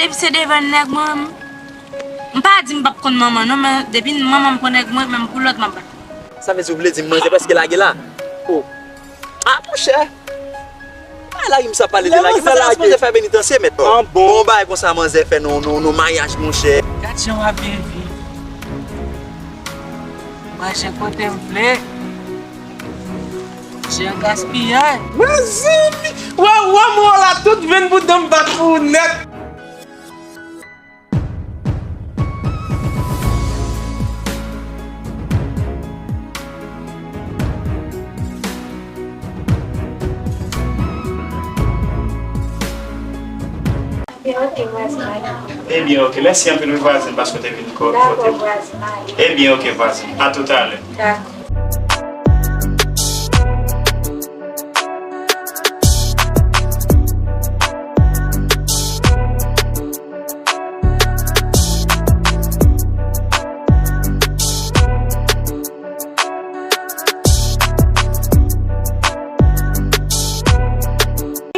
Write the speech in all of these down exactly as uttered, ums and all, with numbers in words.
Se devan nèg mwen. M pa di m p ap konn manman non, men depi manman m pran nèg mwen, menm koulòt m ap bay. Sa vle di ou vle di m manzè prèske lage la? Oh. Ah, monchè! Ay, lari m sa pale de lage. Manzè a sipoze fè penitansye, mèt. Bon, bagay konsa, manzè fè non, non, non, maryaj, monchè. Gad jan w ap byen viv. Manje kote m vle. Manje an gaspiyay. Mezanmi! Wè, wè, mwen la, tout venn bouda m bat pou ou nèt. Ebyen, oke, vwazin. Ebyen, oke, mèsi anpil, wi, vwazin, paske w te vin ko-, kote m. Dakò, vwazin, ale. Ebyen, oke, vwazin, a toutalè. Dakò.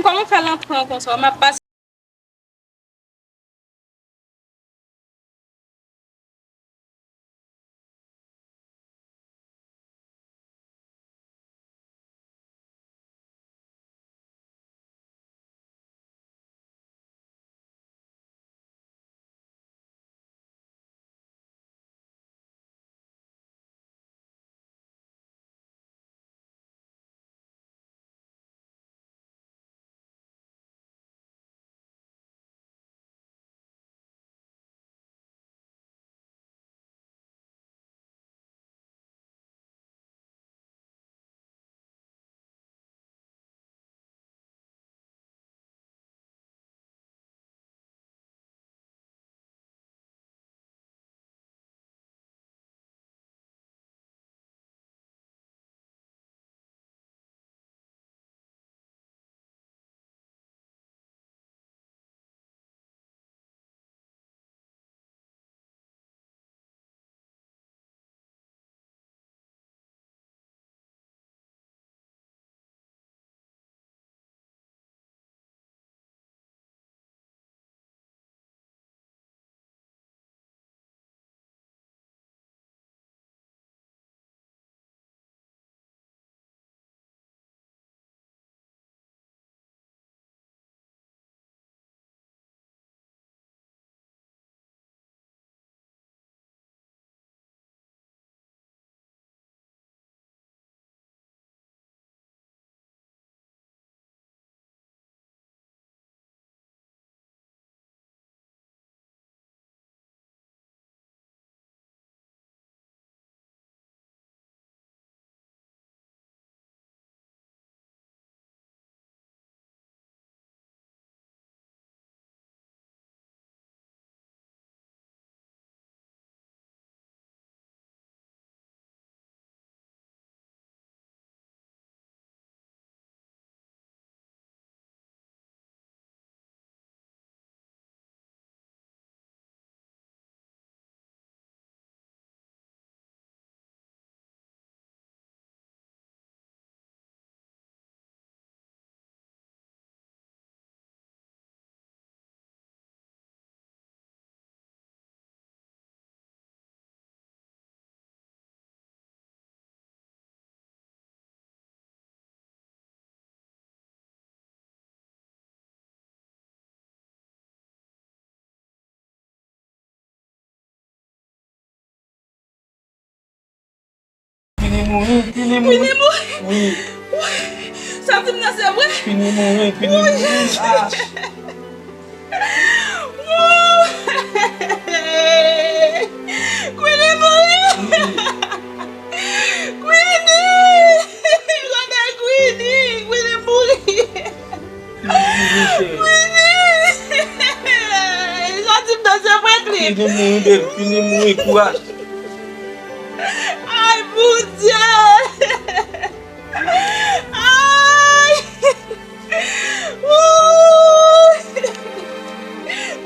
Kòman fè l antre konsa? M ap pase. Vini mouri, vini mouri. Vini mouri. Wi. Wi. Sa di m nan se vre. Vini mouri, vini mouri. Ah. Queenie mouri! Queenie! Gade Queenie! Queenie mouri! Queenie! Sa di m nan se vre, Queenie! Queenie mouri, bèl, Queenie mouri, kouraj! Ay, Bondye! Ay! Wouy!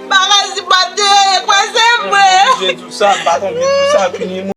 Bagay si pa te kwè se vre. Bondye di w sa, m pa t anvi di w sa, Queenie.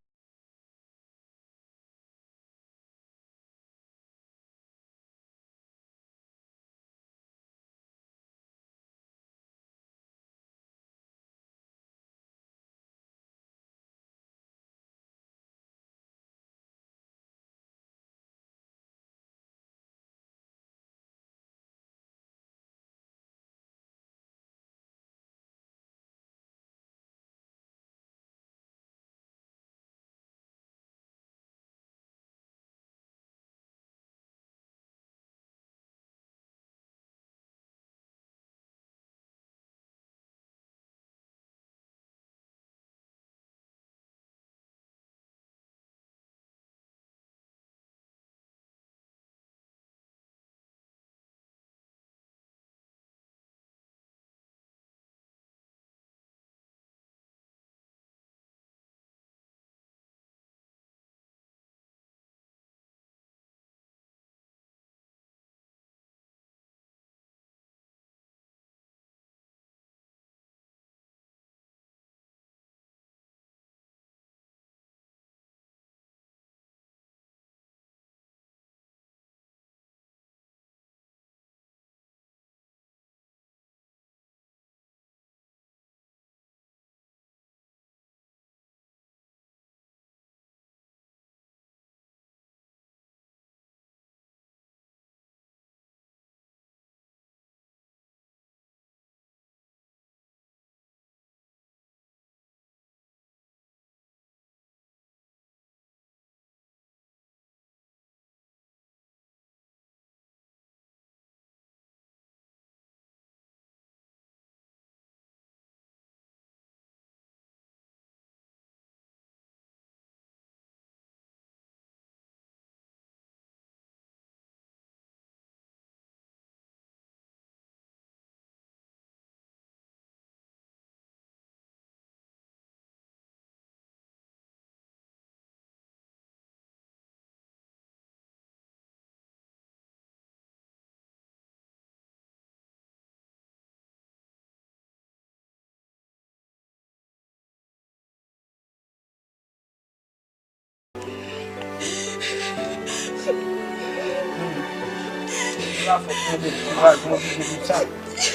Sa fòk mwen gen kouraj, mwen oblije viv sa.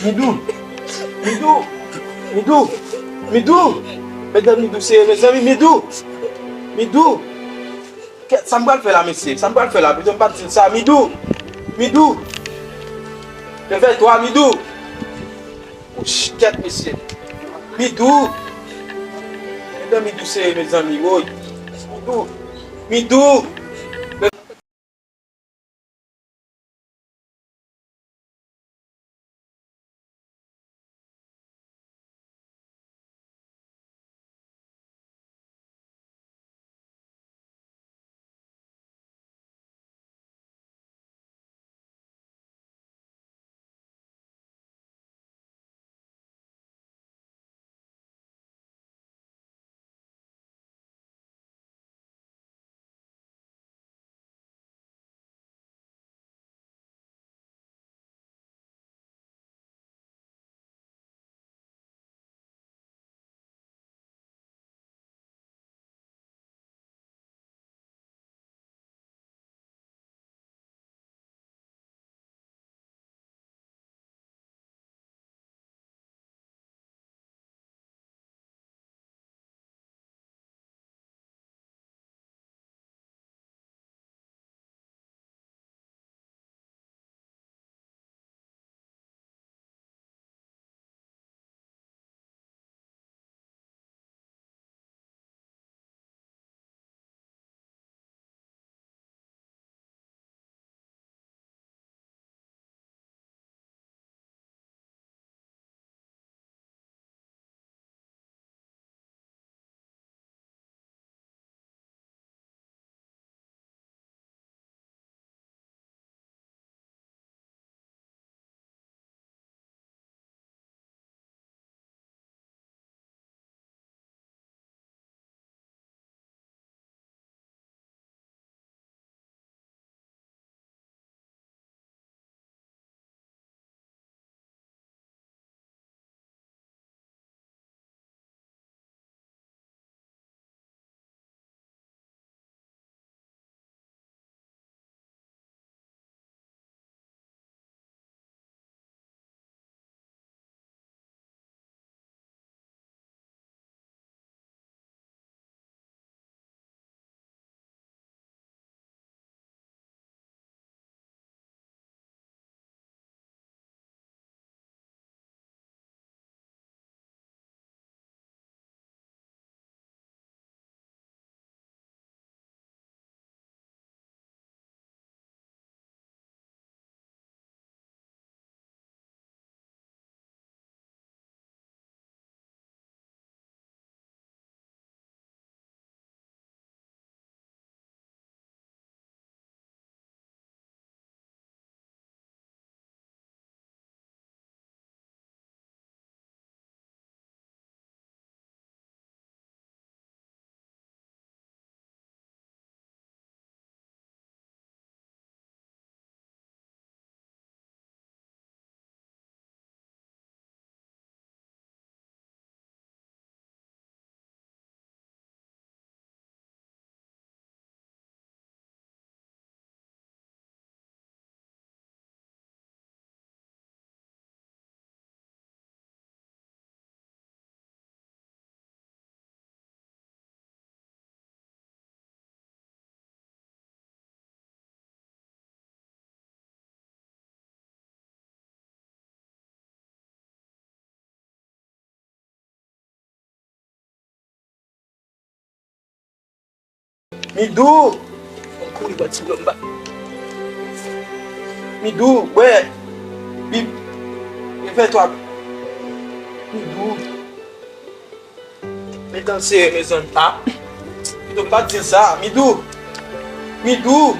Midou! Midou! Midou! Midou! Medam, Midou serye, mezanmi, Midou! Midou! Kèt, sa m pral fè la, mesye? Sa m pral fè la? Pito m pa t di l sa, Midou! Midou! Leve twa, Midou! Ouch, kèt, mesye! Midou! Medam, Midou serye, mezanmi, woy! Midou! Midou! Midou! Kouri bò ti blòm ba. Midou, bwè. Bib. Refè twa. Midou. Medam sere, mezanmi. Ah. Pito m pa t di l sa. Midou. Midou.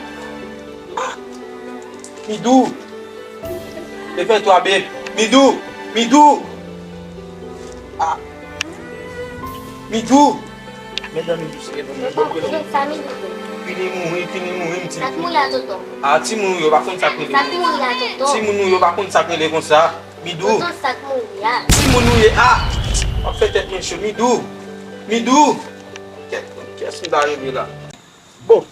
Ah. Midou. Refè twa, bib. Midou. Midou. Ah. Midou. Medam, Midou sere, non. Yo pa konnen sa, Midou. Fini mouri, fini mouri, m di. Sa k mouri a, tonton? Ah, timoun ou yo pa konn sa k rele. Sa k mouri a, tonton? Timoun ou yo pa konn sa k rele konsa. Midou. Tonton, sa k mouri a? Timoun ou ye a? W ap fè tèt mwen cho. Midou. Midou. Kèt, kiyès m ta rele la? Bon.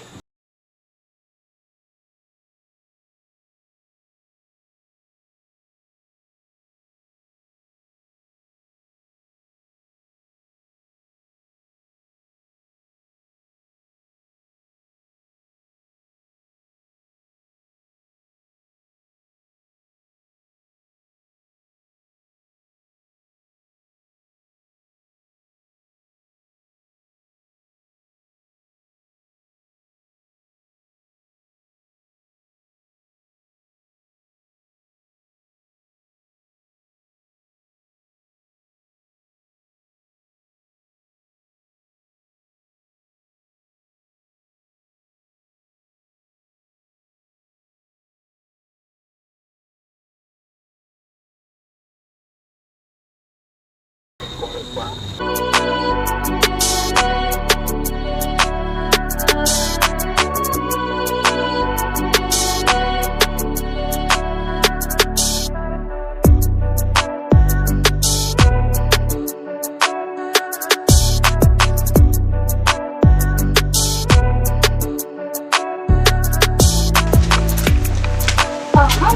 Mwen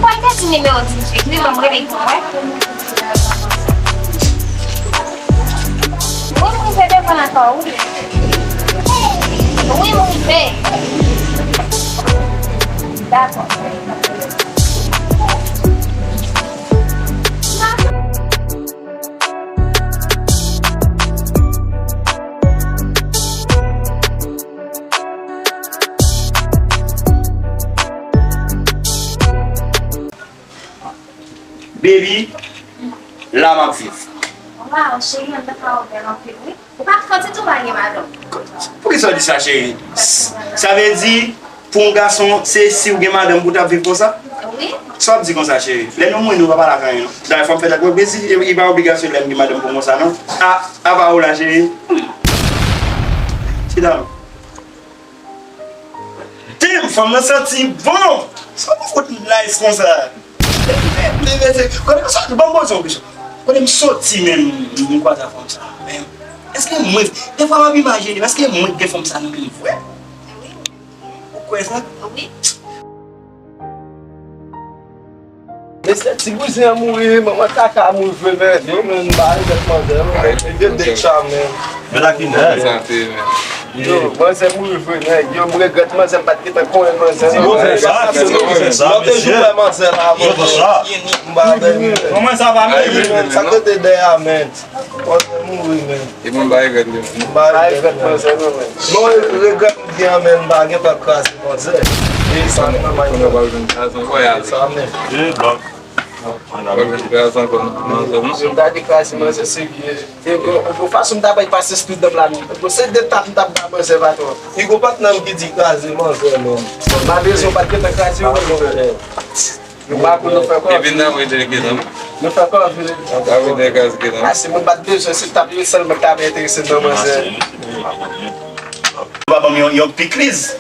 kwè l te di nimewo dizuit wi, ban m rele pou mwen. Wi, m rive devan l ankò, wi. Wi, m rive. Dakò. Baby, la m ap viv. Waw, cheri, an ta ka ou bèl anpil, wi. Ou pa fè ti tou pa gen madanm. Poukisa w di sa, cheri? Sa vle di, pou yon gason, se si w gen madanm pou w t ap viv konsa? Wi. Sa w ap di konsa, cheri? Lè nou mouri, nou pa pale ak anyen, non. Dayè, fò m fè tèt mwen plezi, e, e pa obligasyon lè m gen madanm pou m konsa, non. A, apa ou la, cheri? Chita non. Damn, fanm nan santi bon! Sa pou fout nice konsa? Kote m soti, ban m poze yon kesyon. Kote m soti menm, m kwaze ak fanm sa menm? Èske mwen, defwa m ap imajine, èske mwen k gen fanm sa nan men m vre? Ou kwè sa? Wi. Mesye, ti bouzen an mouri, manman kaka mouri vre, men yo menm ba regrèt manzè, yo menm, yo de cha menm. Yo lakine. Sante, men. Yo, manzè mouri vre, nèg. Yo, m regrèt manzè, m pa t gentan konnen manzè. Ti bouzen sa, ti bouzen sa, mesye. Lòt jou, wè manzè la, bon. M ba bèl. Kòman sa va, men? Sa kote dèyè a, men. Manzè mouri, men. E mwen ba regrèt li. M ba regrèt manzè, non, men. Non, regrèt m gen an, men, m pa gentan kraze manzè. E sa, m nan bay. Konnen w pa jwenn kraze ankò, ya. Sa, men. E, bon. Mwen pa jwenn kraze ankò, non, manzè, non. M ta dekraze manzè serye. E bon, bon, fason m ta bay pase sou tout dan m la, non. Bon, se de tap m t ap ba manzè, patwon. E gon patnè m ki di kraze manzè, non. Malere, w pa t gentan kraze, non. Nou pa pou nou fè kò. Epi n ap rete gen zanmi. Nou fè kò vini. N ap rete gaz gen zanmi. Ase mwen pa t bezwen, se tap yo sèlman ki ta enterese m nan manzè. Ou pa ban m yon, yon pikliz.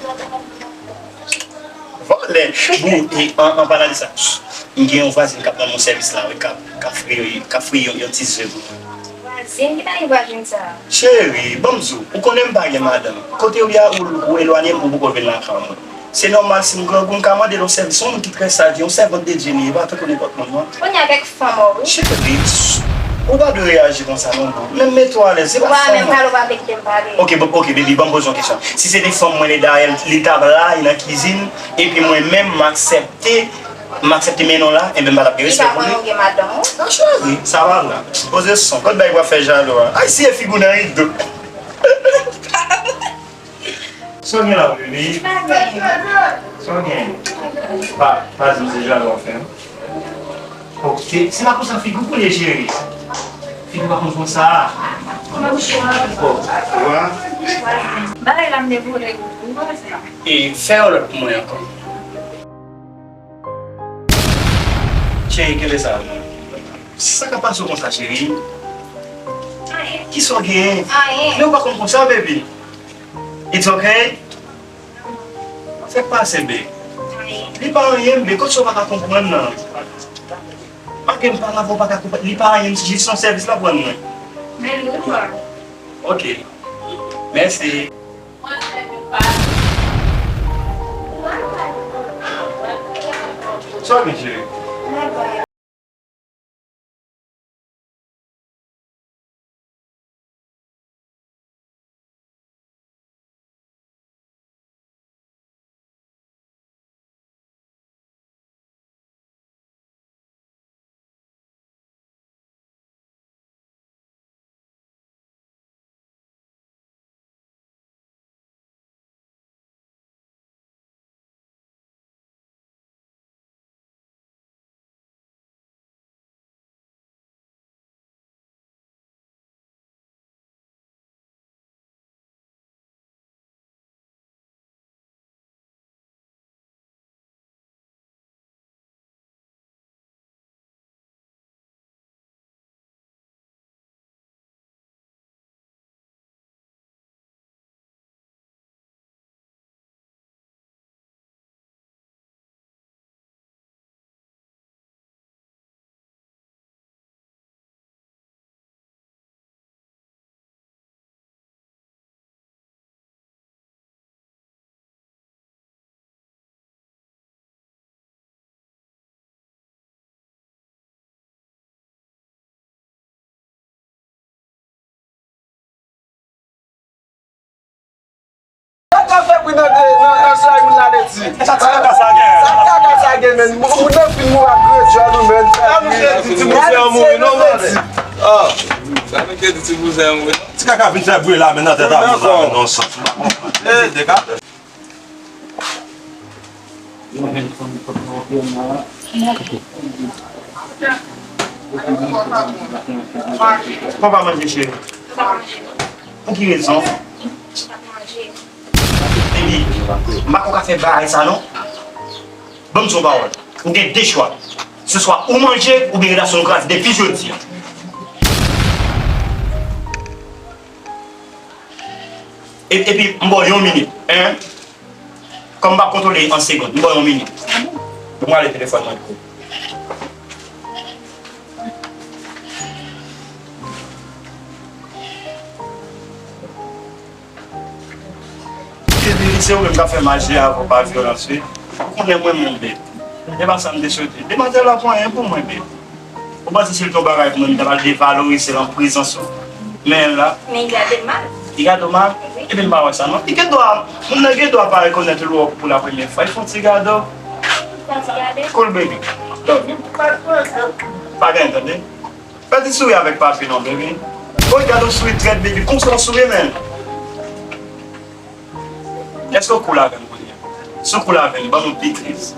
Vòlè. Bon, e, an, an palan de sa, m gen yon vwazin k ap rann mwen sèvis la, wi, k ap, k ap fri, k ap fri yon, yon ti ze pou mwen. Vwazin, ki bagay vwazin sa? Cheri, ban m di w, ou konnen m pa gen madanm. Kote w ye a, ou, ou elwanye m, ou poko vin lakay mwen. Se nòmal, si m grangou, m ka mande l yon sèvis. Se yon moun ki trè saj, yon sèvant de Dye li ye, pa tankou nenpòt moun, non. Kounye a avèk fanm ou, wi. Cheri, ou pa dwe reyaji konsa, non, boo. Menm mete w alèz, se pa fanm ou. Ou pa menm pale, ou pa vle kite m pale. Ok, bon, ok, baby, ban m poze yon kesyon. Si se te fanm mwen, li dayè, li t ap la, li nan kizin, epi mwen menm, m aksepte, m aksepte mennen w la, enben m pa t ap gen respè pou li. Li pa konnen w gen madanm ou? Non, cheri, sa pa la. Poze son. Kot bagay w ap fè jalou a? Ay, siye figi w nan rido. Sa w gen la, baby? Sa w gen? Pa, pa di m se jalou w ap fè m. Ok, se pa konsa figi w koule, cheri. Figi w pa konn konsa. Bon, ou wè? Bagay la m devore ou, ou wè sa? E fè yon lòt pou mwen ankò. Cheri, kenbe sa. Sa k ap pase w konsa, cheri? Anyen. Kisa w genyen? Anyen. Men ou pa konn konsa, baby. It's okay. Sa k pase, babe? Anyen. Li pa anyen, babe. Kot sa w pa ka konprann nan? Pa gen m pale avè w, w pa ka konprann. Li pa anyen, jis yon sèvis l ap rann mwen. Men li pa. Ok. Mèsi. Sa w gen, cheri? Sa ti kaka sa gen. Sa kaka sa gen, men. Moun nan fin mouri ak grenn jwèl ou, men. Sa nou te di ti bouzen an mouri, non, manti. Ah. Sa nou te di ti bouzen an mouri. Ti kaka vin fè bri la, men nan tèt a moun la, men non, sans. Eh, dega. Kòman w pa manje, cheri? Pou ki rezon? Baby, m pa konn ka fè bagay sa non. Ban m di w yon pawòl. Ou gen de chwa. Se swa ou manje oubyen relasyon nou kraze depi jodi a. E- Epi m ba w yon minit, en. Kòm m p ap kontwole an segonn, m ba w yon minit. Pou m rale telefòn mwen tou. Epi se ou menm k ap fè maji avè w pa vyolans, wi. Ou konnen mwen menm, baby. E pa sa m te swete. Demwazèl la pran anyen pou mwen, baby. Ou panse si l te yon bagay pou mwen, m ta pral devalorize l an prezans ou? Men la. Men li gade m mal. Li gade w mal? Wi. Epi m pa wè sa, non. Li gen dwa, moun nan gen dwa pa rekonèt ou pou la premyè fwa. Li fè yon ti gade w. Fè yon ti gade. Cool, baby. Love you. Pa gen, tande. Fè ti souri avèk papi non, baby. Woy, gade w souri trèt, baby. Konsa w souri, men. Èske w cool avè m kounye a? Si w cool avè m, ban m yon pi tris.